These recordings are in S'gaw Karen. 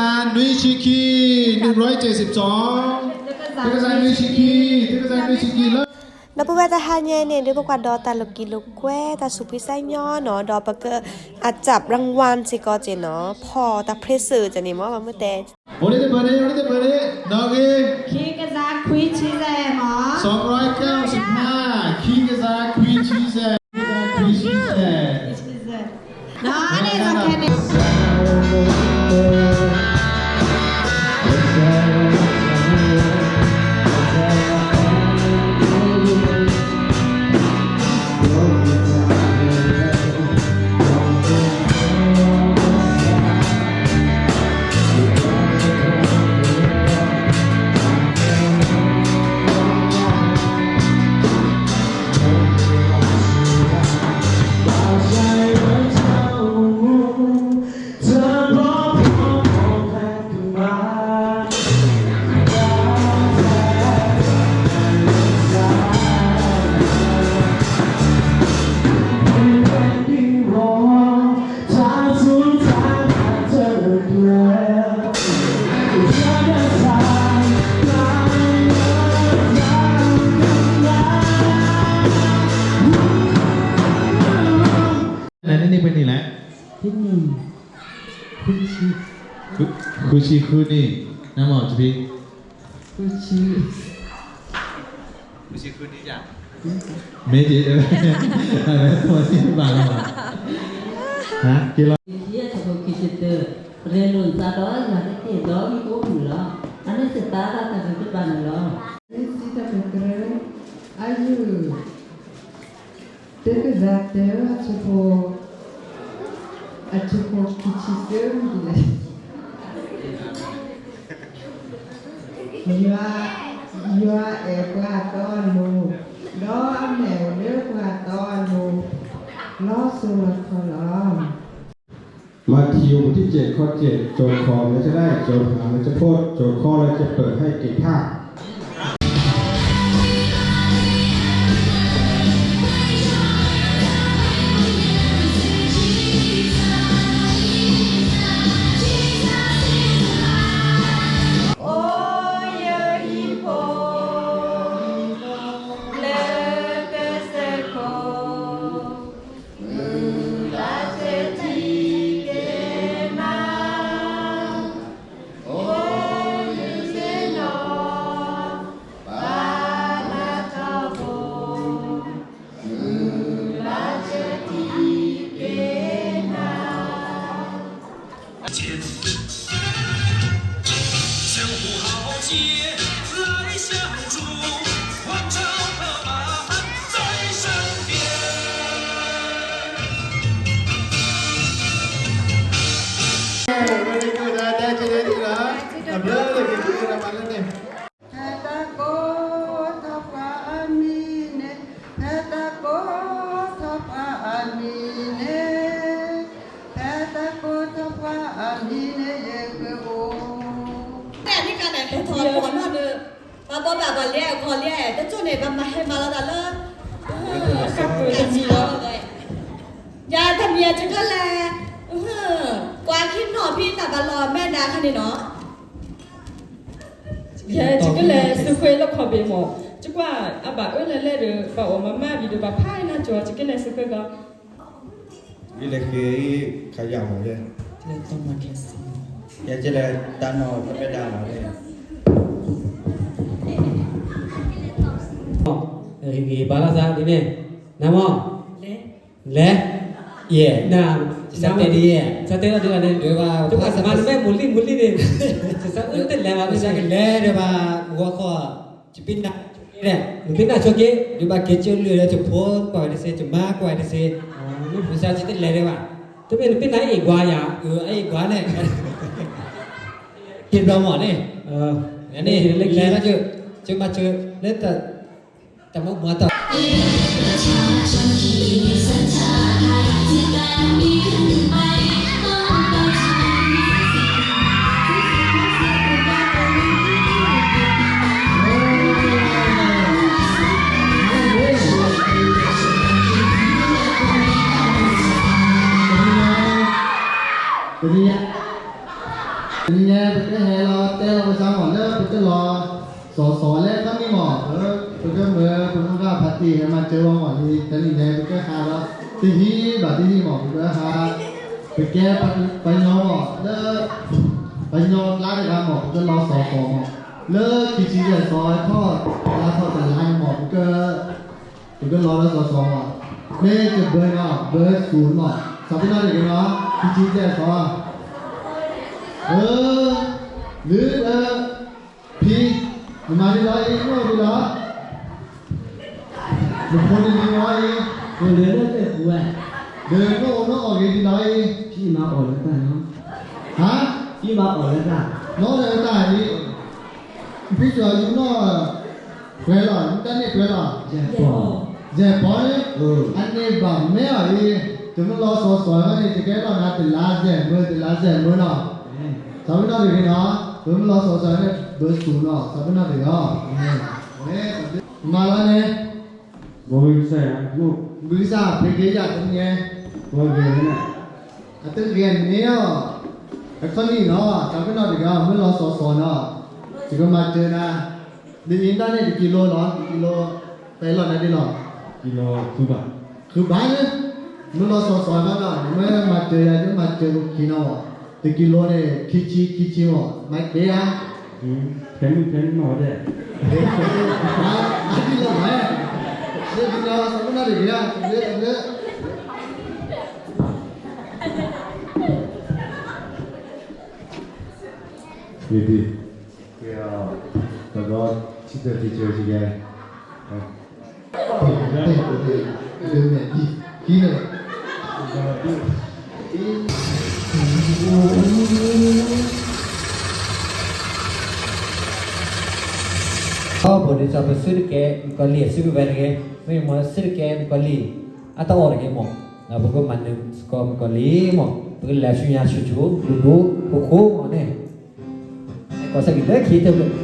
တၢ်ကစီၣ်နွံဆံခံ, နွံဆံခံ, တၢ်ကစီၣ်နွံဆံခံ, တၢ်ကစီၣ်နွံဆံခံလၢ ဒီပုၢ်ဝဲၢ်တဟါညါန့ၣ် ဒုးပကွၢ်ဒီးတၢ်လိာ်ကံၤလိာ်ကွဲ တၢ်စူးဖှံစၢ်ညီနီၤ, ဒီးပက အစပ်ရၢင်းဝၣ်စ့ၢ်ကီးက့ၤနီၤ, ဖီၣ်တၢ်ဖြ့စၢၣ်က့ၤန့ၣ်မ့ၢ် ဘၣ်မ့ၢ်တဲ အိၣ်လၢတပၢၢ်န့ၣ်, အိၣ်လၢတပၢၢ်န့ၣ်, နီၣ်ဂ့ၤ, ခံကယၤခွံဆံစဲးမ့ၢ်, စီၤပရၢ်ကၢ်စဖါ, ခံကယၤခွံဆံစဲး, ခွံဆံစဲး, နီၣ်ဂ့ၤ, ဃုဆံဃုနံၣ်, နမ့ၢ်တဘ့ၣ်, ဃုဆံ, ဃုဆံဃုနံၣ်ယါ, မ့ၢ်တ, မ့ၢ်တဘၣ်လီၤ, ဟါ, က့ၤလီၤ. ခံဆံတၢ, ပရဲလိာ်သးဒီးယွၤတက့ၢ်, ဒီးမ့ၢ်အိၣ်မုာ်လီၤ. အန့ၣ်သ့ၣ်သၣ်တၢ်သးခုတဖၣ်န့ၣ်လီၤ. ခံဆံတၢတကရၢ, အယုၢ် တကဒၣ်တဲဝဲအဆၢဖိ, အဆၢဖိခံဆံတၢမ့ၢ်လဲၣ်, ယွၤ, ယွၤအဲၣ်ပှၤတီအလိၤ, ဒီးအမဲာ်အိၣ်လၢပှၤတီအလိၤ, လီၤစိၤလီၤထီလီၤ. မးသဲး ဘုထံၣ်ကဲး ခီၣ်ကဲး ကၠိၤခီ လၢကဒၣ် ကၠိၤဖး လၢကဖိ ကၠိၤခီ လၢကပၢၤ ဟဲက့ၤဖး အိၣ်ယဟံၣ်ဖိ လၢကစၢၢ်ခိၣ် မုၢ်လၢ်စၢၤထံက့ၤမး, အိၣ်ယသ့ၣ်နီၣ် ဘၣ်မၤထီဘိ, မုၢ်လၢ်စၢၤထံက့ၤမး. ဖဲတၢ်ကိး ထီၣ်ပှၤအမံၤန့ၣ်, ဖဲတၢ်ကိး ထီၣ်ပှၤအမံၤန့ၣ်, ဖဲတၢ်ကိး ထီၣ်ပှၤအမံၤန့ၣ် ယကအိၣ် န့ၣ် အန့ၣ်ခါန့ၣ် ပထီၣ်ပှၤနီၢ်ဒီး ပှၤဘိးဘၣ်ပှၤလၢအကီၢ်လံ တကၠိၣ်န့ၣ် ပှၤမၤဟဲမၤလီၤသးလၢ တမံၤလီၤ. ယတမံၤ ယကလဲၤ ကွၢ်ခံနီၤဖံသးဘၣ်လီၤမဲာ်ဒၣ်ခါန့ၣ်နီၤ. ယကလဲၤစုခွဲလၢခီၣ်ဘ့ၣ်မး, ယကွၢ်အဘၣ်အၢလဲၤလဲၤဒီး ပှၤအိၣ်မၤမၤဘံၤဒီး ပှၤဖးနါကၠီၤ ယကလဲၤစုခွဲကီး ယလဲၤဃ့ခါယၤမး, ယကလဲၤတၢ်နီၣ်တၢ်မဲာ်ဒၣ်လီၤန့ၣ် ဂ့ၤဘၣ်လီၤသးဒ်န့ၣ်, နမ့ၢ် လဲၤ, ယဲၢ်, န, စတဲဒ်ယဲၢ်, စတဲဒ်န့ၣ်, မၤနမဲာ်မူလံမူလံန့ၣ်, စအုတလဲၤဘၣ် စကလဲၤဒီးဘၣ်, ဝီခီၣ် နပ့နၢ်ဆိက့, ဒုးဘၣ်က့ၤကၢလုၢ်လၢယဖိကွၢ်ဝဲတစ့, ယမါကွၢ်ဝဲတစ့, မုၢ်ဆါတလဲၤဒံးဘၣ်, တမ့ၢ်နပ့နၢ်အ့ၣ်ကွၢ်ယၤ, အအ့ၣ်ကွၢ်န့ၣ်, က့ၤဘျီမးန့ၣ်, န့ၣ်လဲၤလၢကၠိ, ကၠိမၤစၢၤလၢ တၢ်မူမၤတၢ် တနံၤညါ, တနံၤညါ ပကဟဲလီၤတဲလီၤပသးမးလၢပကလီၤ စီၤစီၤလၢခီနံၣ်မး, ပကမၢပမုၢ်ဂၢ်ဖါတံၢ်ဟဲမၤစၢၤဝဲမးလံ, တနံၤညါ ပကဟးလီၤ တဟံၣ်ဘၣ်တဟံၣ်မး, ပကဟး, ပကဲပှၤကညီမး လၢ ပှၤကညီကျါတဂၤမး ပကလီၤစီၤစီၤမး, လၢခံဆံယဲၢ်စီၤထီၣ် လါထီၣ်တလါန့ၣ်မး ပက ပကလီၤလၢစီၤစီၤမး, မ့ၢ်တဘၢနီၤ ဘၢစူၤမး, စီၤပ့ၤနီၣ်တဂ့ၤနီၤ ခံဆံယဲၢ်စီၤ, အၢ, လၢ ဖံ, နမၤဒ်လီၤအံၤ နအိၣ်ဒ်လီၤ, နဖိနလံၤမ့ၢ်အံၤ, အိၣ်လၢလၢပူၤဝဲ, ဒီးနအိၣ်နအီၣ်ဂ့ၤဒ်လီၤအံၤ, ဖံမၤအီၣ်လၢတၢ်နီၤ, ဟါ, ဖံမၤအီၣ်လၢတၢ်, နီၢ်ဒီးတၢ်အံၤ ဖုစၢ်ယနီၢ် ပှဲၤလီၤ တၢ်န့ၣ်ပှဲၤလီၤ, ယဲၢ်ပီၤန့ၣ်, အန့ၣ်ဘၣ်မ့ၢ်အီၤအံၤ, တမ့ၢ်လီၤစီၤစီၤဘၣ်န့ၣ် တကဲလီၤနၤတလါယဲၢ်မၢ တလါယဲၢ်မၢနီၤ, စီၤပ့ၤနီၣ်တဂ့ၤနီၤ, တမ့ၢ်လီၤစီၤစီၤန့ၣ် ဘၢစူၤနီၤ စီၤပ့ၤနီၣ်တဂ့ၤ, မၤလီၤန့ၣ် ဘုကစၢ်, ဘုကစၢ် ပှ့ၤက့ၤယၤတနံၤ, အတဂ့ၤန့ၣ်အီၤ, အခီနံၣ်နီၤ စီၤပ့ၤနီၣ်တဂ့ၤ မ့ၢ်လီၤစီၤစီၤနီၤ, ယကမၤစၢၤနၤ, ဒ်အံၤတၢ်န့ၣ် တကံလိလီၤ တကံလိ, ပလီၤနၤဒ်လီၤ, ဃုဘၣ်, ဃုဘၣ်န့ၣ်, မ့ၢ်လီၤစီၤစီၤနီၤ မ့ၢ်မၤစၢၤယၤ ယမၤစၢၤက့ၤနီၤ, တကံလိန့ၣ် ခံဆံ ခံဆံမး မၤက့ၤဧါ. ထဲမုၢ်ထဲနီၤဒဲး, အါဒ်လီၤမး, လၢကညီ သးပနၢ်တဂ့ၤဧါ, လၢလၢ မ့ၢ်ဒ်, ကဒီး ဆံတၢ ဆံတၢ ဆံတၢ, အီ ဘိးဒ်သိးပစုတကဲ မုၣ်ကီၤလံၢ် အစုကဝဲၤတဂ့ၤ, မ့ၢ်မ့ၢ်စုတကဲမုၣ်ကီၤလံၢ် အတအီၣ်တဂ့ၤမး, ပကမၤနၢၤစ့ၢ်ကီးမုၣ်ကီၤလံၢ်မး, ပကလဲၤဆူညါဆူၣ်ဆူၣ် ဒိၣ်ဒိၣ်ခိၣ်ခိၣ်မးန့ၣ်, ကီၢ်စဲၣ်ကံၤလၢခံတဘျီ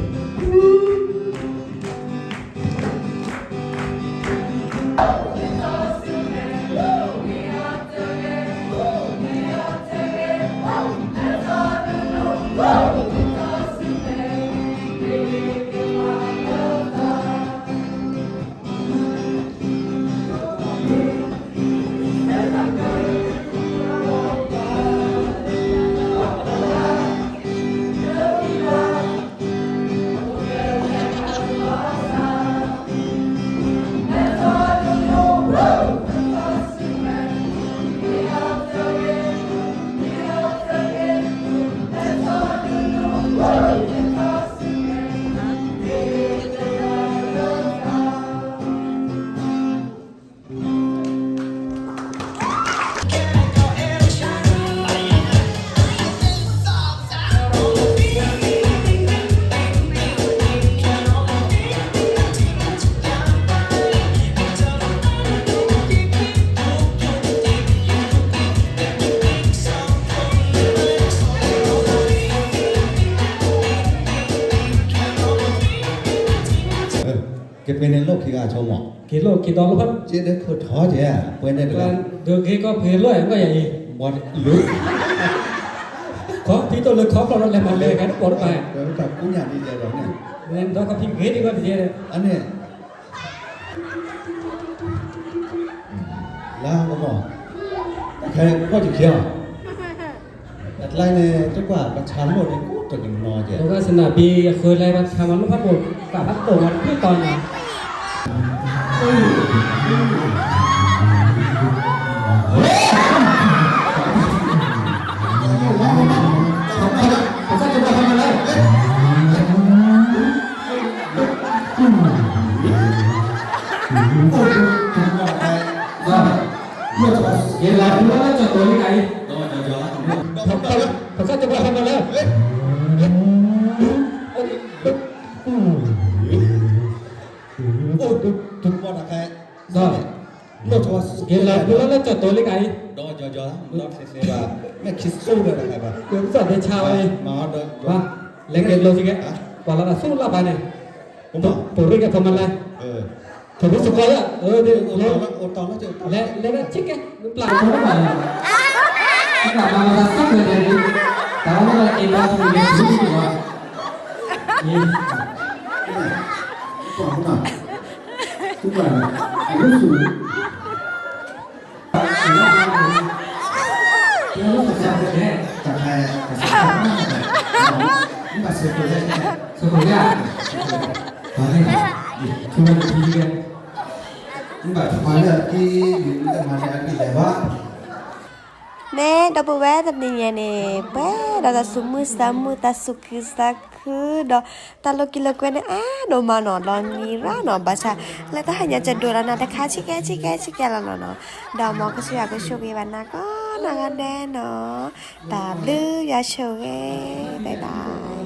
ကပ့ၤန့ၣ်လိၣ်ခံဂၤဆိမး, က့ၤလိၣ်က့ၤဒီးလိၣ်ဖး, က့ၤဒီးခိၣ်ထီကဲ, ပှဲၤန့ၣ်တဂၤ, ဒုးက့ၤကီၢ်ဖံးလိၣ်အဲၣ်ကီၢ်ယၤအံၤ, လၢ ခီဖံးတိၢ်လၢခီဖျိးဒီးလဲၤမၤလဲၤကဲတပိာ်တပၤ, တၢ်ကူၣ်ညၣ်ဒ်လဲၣ်ဒီးန့ၣ်, လဲၤဒီးခီဖံးဂ့ၤဒ်ကီၢ်တကဲ, အန့ၣ် လါကမီၤ, တၢ်ခဲကီၢ်တကဲလီၤ, အကျါန့ၣ် တကွၢ်ပဆါလိၣ်န့ၣ် ကိးတကနီၤကဲ, ဒိကစနၢ်ပံၤအဃၢၤလဲၤပဆါမၤလိၣ်ဖးပိာ်, ပာ်ဖးပိာ်မၤတဖုၣ်တီၤန့ၣ် ယလၢပူၤလၢကၠီၣ်တိၤလံကါအံၤ, ပကၠီၣ်တိၤဖးမၤလၢ, အိၣ်, အိၣ်, တၢ်ခါ, ယလၢပူၤလၢကၠီၣ်တိၤလံကါအံၤ, မ့ၢ်ခံစိဒီးတခါဘၣ်, ပကၠီၣ်တဲဆါဝဲအံၤ, လဲၤကဲၤလိာ်စ့ၢ်ကီး, ပှၤလီၤတၢ်ဆူၣ်လီၤဘၣ်န့ၣ်, ပိာ်ရ့ၣ်ကဲၤဖီမၤလၢ, ထီၣ်ရ့ၣ်စ့ၢ်ကီးယၤ, လဲၤလဲၤဒၣ်ဆ့ကဲ, နပျၢ်ဖိမး, နပျၢ်မၤလီၤတၢ်စၢ်ဖျၢၣ်န့ၣ်, တၢ်ဝဲလၢက့ၤဘါထူၣ်န့ၣ်, ပှၤ, ပှၤ, အဝဲဆူၣ် တၢ်ခါ, တၢ်ခါ, မ့ၢ်ဘၣ်စၢၤကိၣ်ယါ, စၢၤကိၣ်ယါ, ပှၤန့ၣ်, ထူဝဲတထံကဲ, မ့ၢ်ဘၣ်ထွါလၢအက့ၤ, မ့ၢ်တမၤလၢအက့ၤလဲၤဘၣ်. မ့ၢ်ဒီပုၢ်ဝဲၢ်တနံၤညါန့ၣ် ပှဲၤဒီးတၢ်သူၣ်မုာ်သးမုာ် တၢ်သူၣ်ခုသးခုဒီး တၢ်လိာ်က့ၤလိာ်ကွဲန့ၣ် အါဒိၣ်မးနီၤ လီၤနံၤရၣ်နီၤ ဘၣ်ဆၣ် လၢတၢ်ဟါညါကဒိးလီၤနၤတခါ ဆံးကဲ ဆံးကဲ ဆံးကဲလီၤလီၤနီၤ ဒီးမ်ကစၢ်ယွၤကဆိၣ်ဂ့ၤဘၣ်နၤကိးနီၢ်ဂၤဒဲးနီၤ တၢ်ဘျုးယွၤဆိၣ်ဂ့ၤ bye bye.